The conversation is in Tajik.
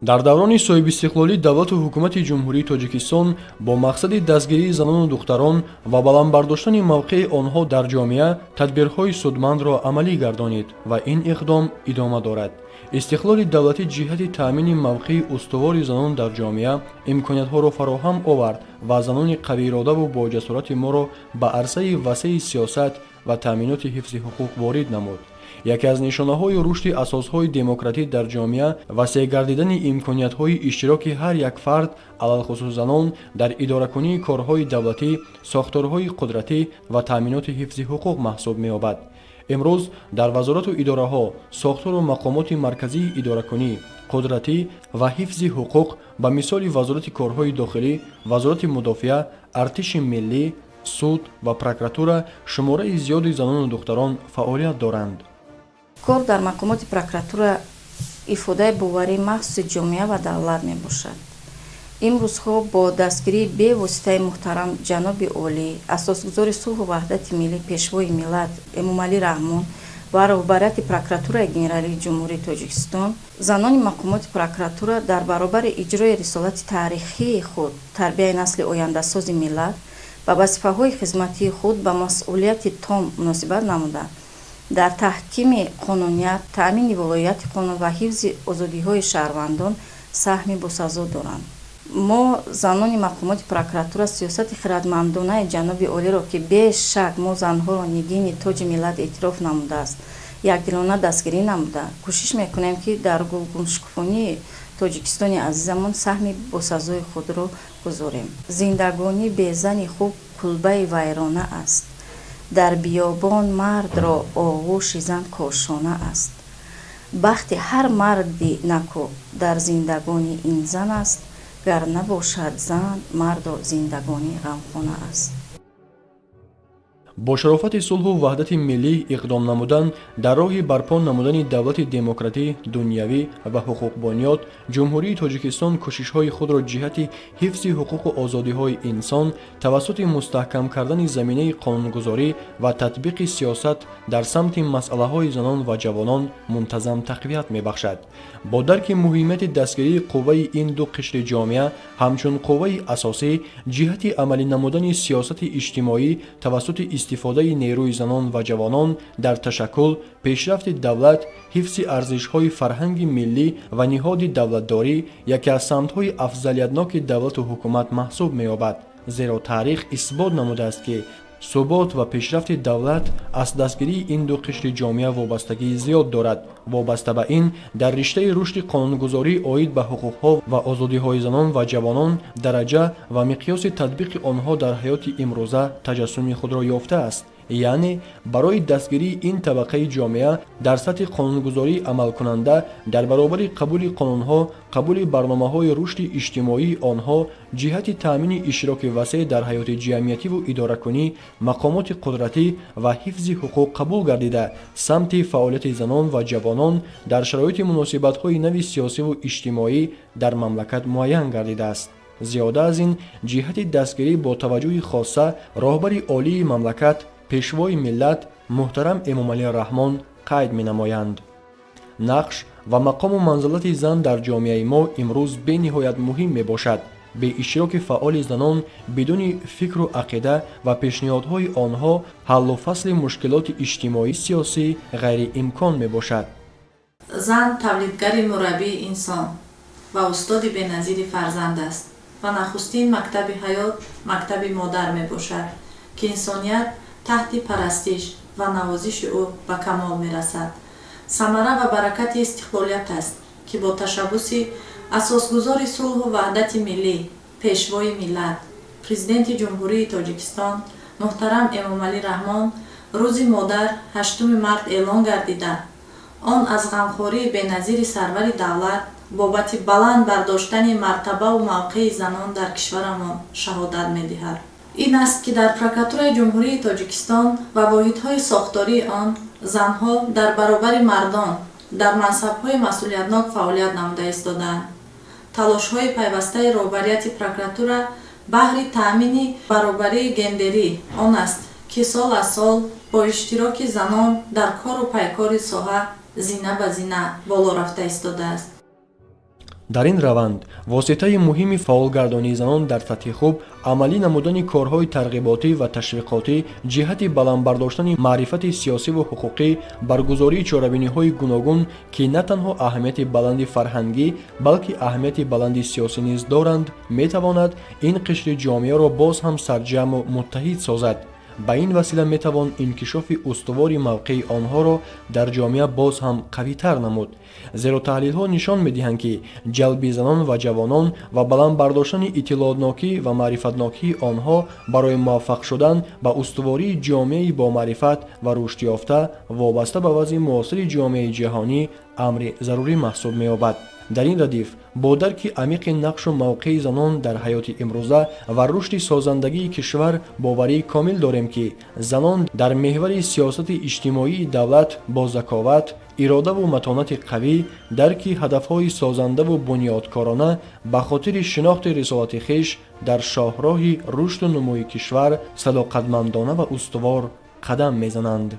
Дар даврони соҳибистиқлолӣ давлату ҳукумати Ҷумҳурии Тоҷикистон бо мақсади дастгирии занону духтарон ва баланд бардоштани мавқеи онҳо дар ҷомеа тадбирҳои судмандро амалӣ гардонид ва ин иқдом идома дорад. Истиқлоли давлатӣ ҷиҳати таъмини мавқеи устувори занон дар ҷомеа имкониятҳоро фароҳам овард ва занони қавииродаву боҷасорати моро ба арсаи васеи сиёсат ва таъминоти ҳифзи ҳуқуқ ворид намуд. Яке аз нишонаҳои рушди асосҳои демократӣ дар ҷомеа васеъ гардидани имкониятҳои иштироки ҳар як фард, алалхусус занон, дар идоракунии корҳои давлатӣ, сохторҳои қудратӣ ва таъминоти ҳифзи ҳуқуқ маҳсуб меёбад. Имрӯз дар вазорату идораҳо, сохтору мақомоти марказии идоракунӣ, қудратӣ ва ҳифзи ҳуқуқ ба мисоли Вазорати корҳои дохилӣ, Вазорати мудофиа, артиши миллӣ, суд ва прокуратура шумораи зиёди занону духтарон фаъолият доранд. Кор дар мақомоти прокуратура ифодаи боварии махсуси ҷомеа ва давлат мебошад. Имрӯзҳо бо дастгирии бевоситаи муҳтарам ҷаноби олӣ, асосгузори сулҳу ваҳдати миллӣ, Пешвои миллат Эмомалӣ Раҳмон ва роҳбарияти Прокуратураи Генералии Ҷумҳурии Тоҷикистон, занони мақомоти прокуратура дар баробари иҷрои рисолати таърихии худ, тарбияи насли ояндасози миллат, ба вазифаҳои хизматии худ ба масъулияти том муносибат намуда, дар таҳкими қонуният, таъмини волоияти қонун ва ҳифзи озодиҳои шаҳрвандон саҳми босазо доранд. Мо, занони мақомоти прокуратура, сиёсати хирадмандонаи ҷаноби олиро, ки бешак мо занҳоро нигини тоҷи миллат эътироф намудааст, якдилона дастгирӣ намуда, кӯшиш мекунем, ки дар гулгуншукуфонии Тоҷикистони азизамон саҳми босазои худро гузорем. Зиндагонӣ безани хуб кулбаи вайрона аст, дар биёбон мардро оғӯши зан кошона аст. Бахти ҳар марди наку дар зиндагонӣ ин зан аст, гар набошад зан, мардо зиндагонӣ ғамхона аст. Бо шарофати сулҳу ваҳдати миллӣ иқдом намудан дар роҳи барпо намудани давлати демократӣ, дунявӣ ва ҳуқуқбунёд, Ҷумҳурии Тоҷикистон кӯшишҳои худро ҷиҳати ҳифзи ҳуқуқу озодиҳои инсон тавассути мустаҳкам кардани заминаи қонунгузорӣ ва татбиқи сиёсат дар самти масъалаҳои занон ва ҷавонон мунтазам тақвият мебахшад. Бо дарки муҳимияти дастгирии қувваи ин ду қишри ҷомеа ҳамчун қувваи асосӣ ҷиҳати амалӣ намудани сиёсати иҷтимоӣ тавассути истифодаи нерӯи занон ва ҷавонон дар ташаккул, пешрафти давлат, ҳифзи арзишҳои фарҳанги миллӣ ва ниҳоди давлатдорӣ яке аз самтҳои афзалиятноки давлату ҳукумат маҳсуб меёбад, зеро таърих исбот намудааст, ки субот ва пешрафти давлат аз дастгирии ин ду қишри ҷомеа вобастагии зиёд дорад. Вобаста ба ин, дар риштаи рушди қонунгузорӣ оид ба ҳуқуқҳо ва озодиҳои занон ва ҷавонон дараҷа ва миқёси татбиқи онҳо дар ҳаёти имрӯза таҷассуми худро ёфтааст. Яъне барои дастгирии ин табақаи ҷомеа дар сатҳи қонунгузории амалкунанда дар баробари қабули қонунҳо, қабули барномаҳои рушди иҷтимоии онҳо ҷиҳати таъмини иштироки васеъ дар ҳаёти ҷамъиятиву идоракунӣ, мақомоти қудратӣ ва ҳифзи ҳуқуқ қабул гардида, самти фаъолияти занон ва ҷавонон дар шароити муносибатҳои нави сиёсиву иҷтимоӣ дар мамлакат муайян гардидааст. Зиёда аз ин, ҷиҳати дастгирӣ бо таваҷҷӯҳи хоса роҳбари олии мамлакат, Пешвои миллат муҳтарам Эмомалӣ Раҳмон қайд менамоянд: нақш ва мақому манзилати зан дар ҷомеаи мо имрӯз бениҳоят муҳим мебошад. Бе иштироки фаъоли занон, бидуни фикру ақида ва пешниҳодҳои онҳо ҳаллу фасли мушкилоти иҷтимоӣ, сиёсӣ ғайриимкон мебошад. Зан тавлидгари мураббии инсон ва устоди беназири фарзанд аст ва нахустин мактаби ҳаёт мактаби модар мебошад, ки инсоният таҳти парастиш ва навозиши ӯ ба камол мерасад. Самара ва баракати истиқлолият аст, ки бо ташаббуси асосгузори сулҳу ваҳдати миллӣ, Пешвои миллат, Президенти Ҷумҳурии Тоҷикистон муҳтарам Эмомалӣ Раҳмон Рӯзи модар 8 март эълон гардида, он аз ғамхории беназири сарвари давлат бобати баланд бардоштани мартабаву мавқеи занон дар кишварамон шаҳодат медиҳад. Ин аст, ки дар Прокуратураи Ҷумҳурии Тоҷикистон ва воҳидҳои сохтории он занҳо дар баробари мардон дар мансабҳои масъулиятнок фаъолият намуда истодаанд. Талошҳои пайвастаи роҳбарияти прокуратура баҳри таъмини баробарии гендерӣ он аст, ки сол аз сол бо иштироки занон дар кору пайкори соҳа зина ба зина боло рафта истодааст. Дар ин раванд воситаи муҳими фаъолгардонии занон дар сатҳи хуб амалӣ намудани корҳои тарғиботӣ ва ташвиқотӣ ҷиҳати баланд бардоштани маърифати сиёсиву ҳуқуқӣ, баргузории чорабиниҳои гуногун, ки на танҳо аҳамияти баланди фарҳангӣ, балки аҳамияти баланди сиёсӣ низ доранд, метавонад ин қишри ҷомеаро боз ҳам сарҷамъу муттаҳид созад. Ба ин васила метавон инкишофи устувори мавқеи онҳоро дар ҷомеа боз ҳам қавитар намуд. Зеро таҳлилҳо нишон медиҳанд, ки ҷалби занон ва ҷавонон ва баланд бардоштани иттилоотнокӣ ва маърифатнокии онҳо барои муваффақ шудан ба устувории ҷомеаи бомаърифат ва рушдёфта вобаста ба вазъи муосири ҷомеаи ҷаҳонӣ амри зарурӣ маҳсуб меёбад. Дар ин радиф бо дарки амиқи нақшу мавқеи занон дар ҳаёти имрӯза ва рушди созандагии кишвар боварии комил дорем, ки занон дар меҳвари сиёсати иҷтимоии давлат бо заковат, иродаву матонати қавӣ, дарки ҳадафҳои созандаву бунёдкорона ба хотири шинохти рисолати хеш дар шоҳроҳи рушду нумӯи кишвар садоқатмандона ва устувор қадам мезананд.